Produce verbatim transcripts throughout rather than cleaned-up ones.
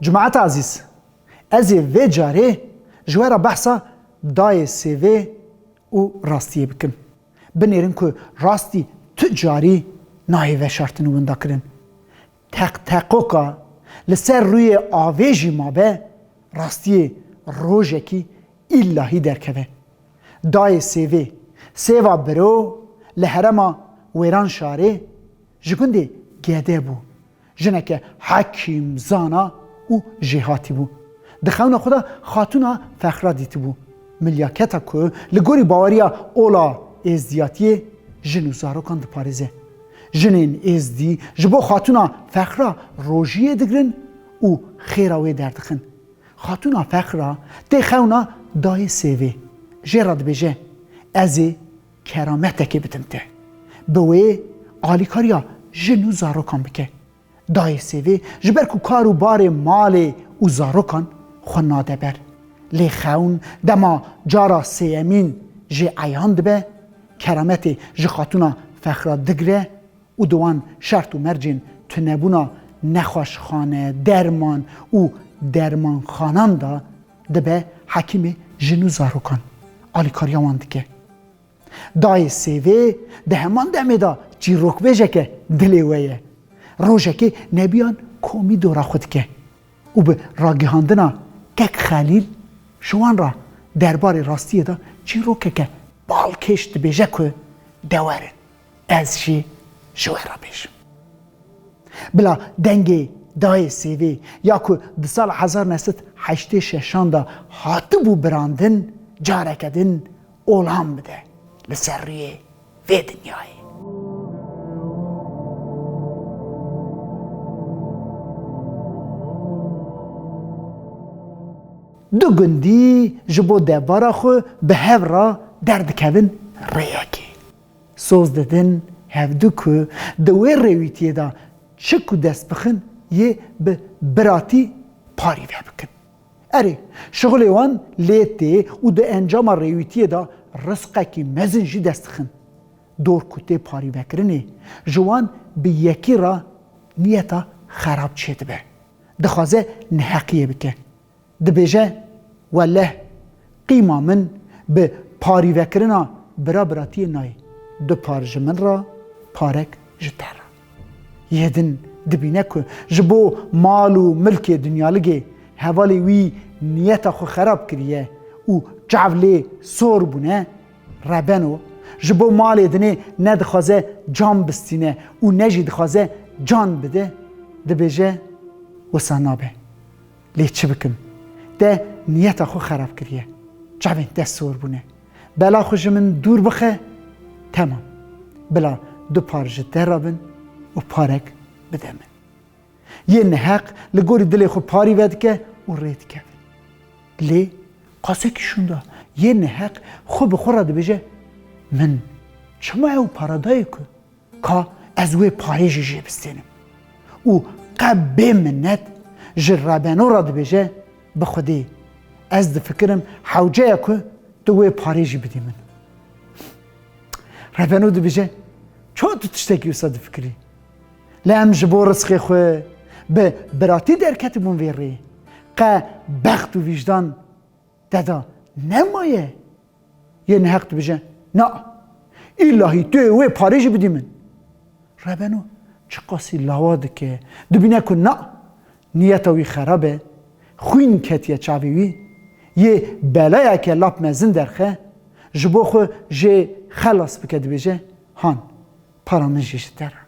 Cemaeta ezîz, ez ê vê carê ji we re behsa dayê sêvê û rastiyê bikim. Binêrin ku rastî tu carî nayê veşartin û windakirin. Teqteqoka li ser rûyê avê jî mabe, rastiyê rojekî îllahî derkeve. Dayê sêvê, sêva biro li herêma Wêranşarê ji gundê Gede bû. Jineke hekîm, zana û jêhatî bû. Di xewna xwe de xatûna Fexra dîtibû. Milyaketa ku li gorî baweriya ola êzdiyatiyê jin û zarokan diparêze. Jinên êzdî ji bo xatûna Fexra rojiyê digirin û xêra wê derdixin. Xatûna Fexra tê xewna dayê sêvê. Jê re dibêje, ez ê kerametekê bidim te. Bi wê alîkariya jin û zarokan bike. Dayê sêvê ji ber ku kar û barê malê û zarokan xwe nade ber. Lê xewn dema cara sêyemîn jê eyan dibe, kerametê ji xatûna Fexra digire û di wan şert û mercên tunebûna nexweşxane, derman û dermanxanan de dibe hekîmê jin û zarokan. Alîkariya wan dike. Dayê sêvê di heman demê de çîrokbêjeke dilê we ye. Rojekê nebiyan komî dora xwe dike û bi ragihandina kek Xelîl ji wan re derbarê rastiyê de çîrokeke balkêş dibêje ku de werin, ez jî ji we re bêjim. Bila dengê dayê sêvê ya ku di sala hezar neh sed heştê şeşan de hatibû birandin, careke din olan bide li ser rûyê vê dinyayê. Du gundî ji bo devbara xwe bi hev re derdikevin rêyekê. Soz didin hevdu ku di wê rêwîtiyê de çi ku dest bixin yê bi biratî parîve bikin. Erê, şixulê wan lê tê û di encama rêwîtiyê de rizqekî mezin jî dest dixin. Dor ku tê parîvekirinê ji wan bi yekî re niyeta xerab çêdibe. Dixwaze neheqiyê bike. Dibêje, weleh, qîma min bi parîvekirina bira biratiyê nayê. Du par ji min re, parek ji te re. Yê din dibîne ku ji bo mal û milkê dinyaligê hevalê wî niyeta xwe xerab kiriye û çav lê sor bûne, Rebeno ji bo malê dinê ne dixwaze can bistîne û ne jî dixwaze can bide, dibêje, wisa nabe. Lê çi bikim? Te niyeta xwe xerab kiriye. Çavên te sor bûne. Bela xwe ji min dûr bixe, temam. Bila du par ji te re bin û parek bide min. Yê neheq li gorî dilê xwe parî vedike û rê dikeve. Lê qasekî şûnda yê neheq xwe bi xwe re dibêje, min çima ew para dayê ku ka ez wê parê jî jê bistênim? Û qe bê minet ji Rebeno re dibêje, bi Xwedê, ez difikirim hewce ye ku tu wê parê jî bidî min. Rebeno dibêje, çawa tu tiştekî wisa difikirî? Lê em ji bo rizqê xwe bi biratî derketibûn vê rê. Qe bext û vîjdan te de nemaye? Yê neheq dibêje, na, îlahî tu yê wê parê jî bidî min. Rebeno çiqasî lawa dike, dibîne ku na, niyeta wî xerab e, xwîn ketiye çavê wî, yê belayeke lap mezin derxe, ji bo xwe jê xelas bike dibêje, han, para min jî ji te re.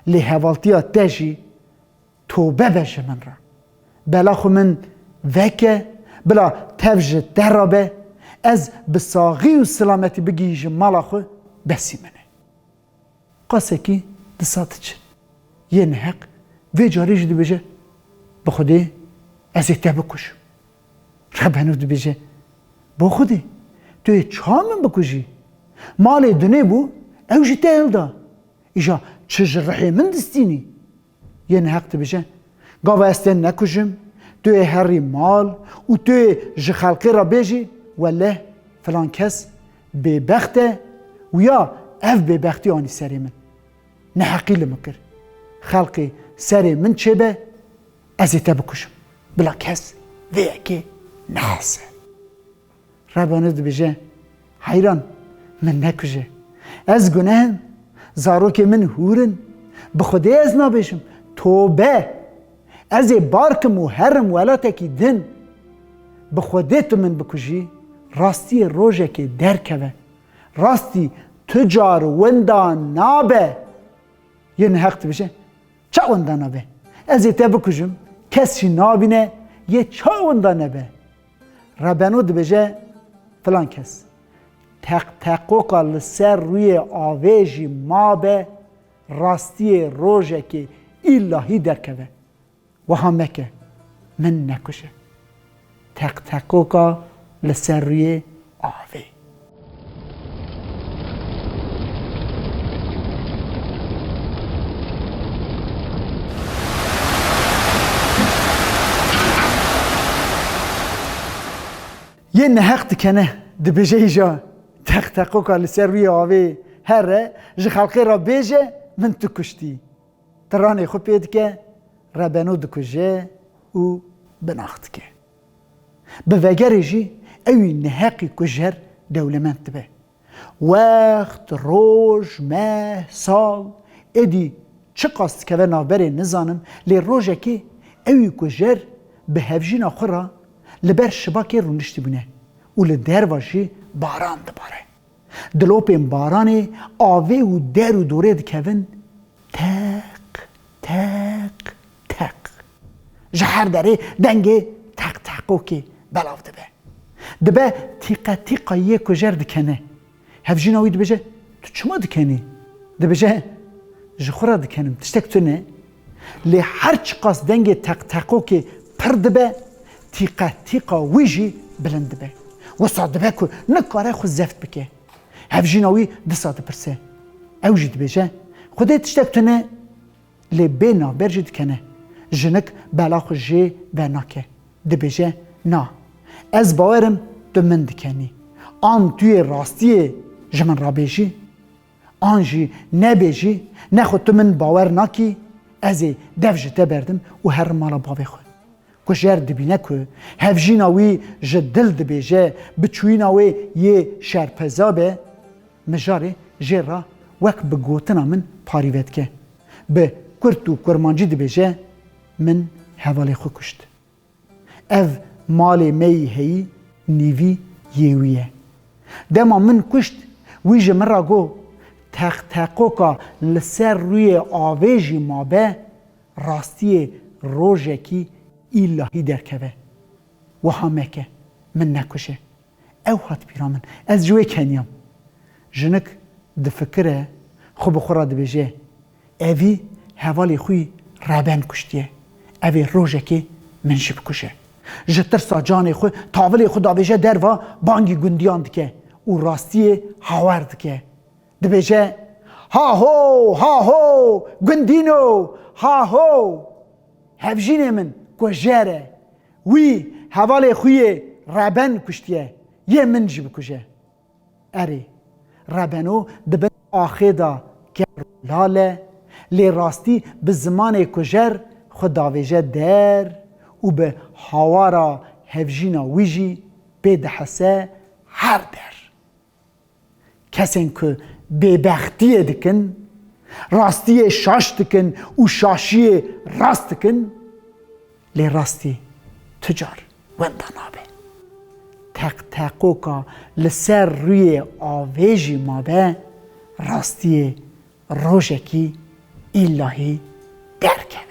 Lê hevaltiya te jî tobe be ji min re. Bela xwe min veke, bila tev ji te re be, ez bi saxî û silametî bigihîjim mala xwe, besî min e. Qasekî disa diçin. Yê neheq vê carê jî dibêje, bi Xwedê ez ê te bikujim. Rebeno dibêje, bo Xwedê, tu yê çawa min bikujî? Malê dinê bû, ew jî te hilda. Îja çi ji rihê min distînî? Yê neheq dibêje, gava ez te nekujim, tu yê herî mal û tu yê ji xelkê re bêjî, weleh filan kes bêbext e û ya ev bêbextî anî serê min. Neheqî li min kir. Xelkê serê min çêbe, ez ê te bikujim. Bila kes vê yekê nehese. Rebeno dibêje, heyran, min nekuje. Ez guneh im, zarokê min hûr in. Bi Xwedê ez nabêjim, tobe. Ez ê bar kim û herim welatekî din. Bi Xwedê tu min bikujî, rastiyê rojekê derkeve. Rastî tu car winda nabe. Yê neheq dibêje, ça winda nabe? Ez ê te bikujim, kes jî nabîne, yê ça winda nebe? Rebeno dibêje, filan kes, teqteqoka li ser rûyê avê jî mabe, rastiyê rojekê îlahî derkeve. Wiha meke, min nekuje. Teqteqoka li ser rûyê avê. Yê neheq dikene, dibêje îja, teqteqoka li ser rûyê avê here, ji xelkê re bêje, min tu kuştî. Tiranê xwe pê dike, Rebeno dikuje û binax dike. Bi vegerê jî ewî neheqî kujer dewlemend dibe. Wext, roj, meh, sal, êdî çiqas dikeve navberê nizanim, lê rojekê ewî kujer bi hevjîna xwe re li ber şibakê rûniştibûne û li derva jî baran dibare. Dilopên baranê avê û der û dorê dikevin, teq, teq, teq. Ji her derê dengê teqteqokê belav dibe. Dibe tîqetîqa yê kujer dikene. Hevjîna wî dibêje, tu çima dikenî? Dibêje, ji xwe re dikenim, tiştek tune. Lê her çiqas dengê teqteqokê pir dibe, tîqetîqa wî jî bilind dibe. Wisa dibe ku nikare xwe zeft bike. Hevjîna wî disa dipirse. Ew jî dibêje, Xwedê tiştek tune. Lê bê navber jî dikene. Jinik bela xwe jê venake. Dibêje, na, ez bawer im tu min dikenî. An tu yê rastiyê ji min re bêjî, an jî nebêjî, nexwe tu min bawer nakî, ez ê dev ji te berdim û herim mala bavê xwe. Kujer dibîne ku hevjîna wî ji dil dibêje, biçûyîna wê yê şerpeza be, mijarê jê re wek bi gotina min parî vedike. Bi kurt û kurmancî dibêje, min hevalê xwe kuşt. Ev malê me yî heyî, nîvî yê wî ye. Dema min kuşt, wî ji min re got, teqteqoka li ser rûyê avê jî mabe, rastiyê rojekî îlahî derkeve. Wiha meke, min nekuje. Ew hat bîra min. Ez ji wê keniyam. Jinik difikire, xwe bi xwe re dibêje, evî hevalê xwe yî Reben kuştiye. Ev ê rojekê min jî bikuje. Ji tirsa canê xwe tavilê xwe davêje derva, bangî gundiyan dike û rastiyê hawar dike. Dibêje, ha ho, ha ho, gundîno, ha ho! Hevjînê min kujer e. Wî hevalê xwe yê Reben kuştiye. Yê min jî bikuje. Erê, Rebeno di bin axê de ker û lal e, lê rastî bi zimanê kujer xwe davêje der û bi hawara hevjîna wî jî pê dihese her der. Kesên ku bêbextiyê dikin, rastiyê şaş dikin û şaşiyê rast dikin, lê rastî tu car wenda nabe. Teqteqoka li ser rûyê avê jî mabe, rastiyê rojekî îlahî derkeve.